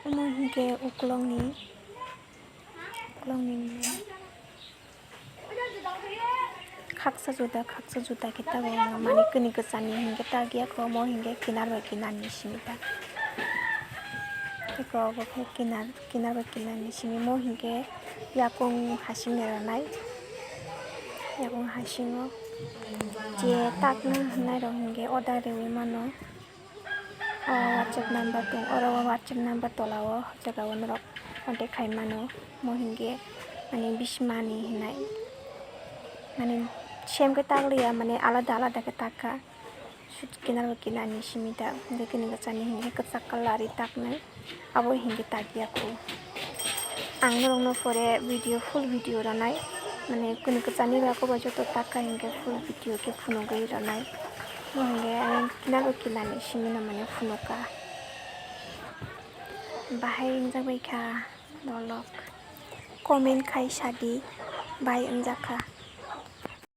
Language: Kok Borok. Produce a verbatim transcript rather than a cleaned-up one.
Omo hinkhe uklokni, uklokni khaksa juda, khaksa juda khe tabuk mani kwnwi kwchani hinkhe tak ya kho, omo hinkhe kinar bai kinarni simi ta. Eko obo khe kinar, kinar bai kinarni simi, omo hinkhe yakung hasing ni rwnai, yakung hasingo je takna hwnnairok hinkhe order riui mano. O WhatsApp number tong, oro o WhatsApp number tola o, o jaga o norok contact khai mano. Mo hinkhe mane bisimani hinai, mane same khe takliya, mane alada alada khe takha. Sut kinar ba kinarni simi ta, hinkhe kini kwchani hinkhe kwchak colour ri taknai. Abo hinkhe takya kho. Ang norokno pore video, full video rwnai, mane kunu kwchani ba kobo joto takha hinkhe full video khe phunugwi rwnai. Mo hinkhe ayang kinar ba kinarni simi no mane phunuka. Bahai wngjak bai kha dolok. Comment khai sadi, bai wngjak kha.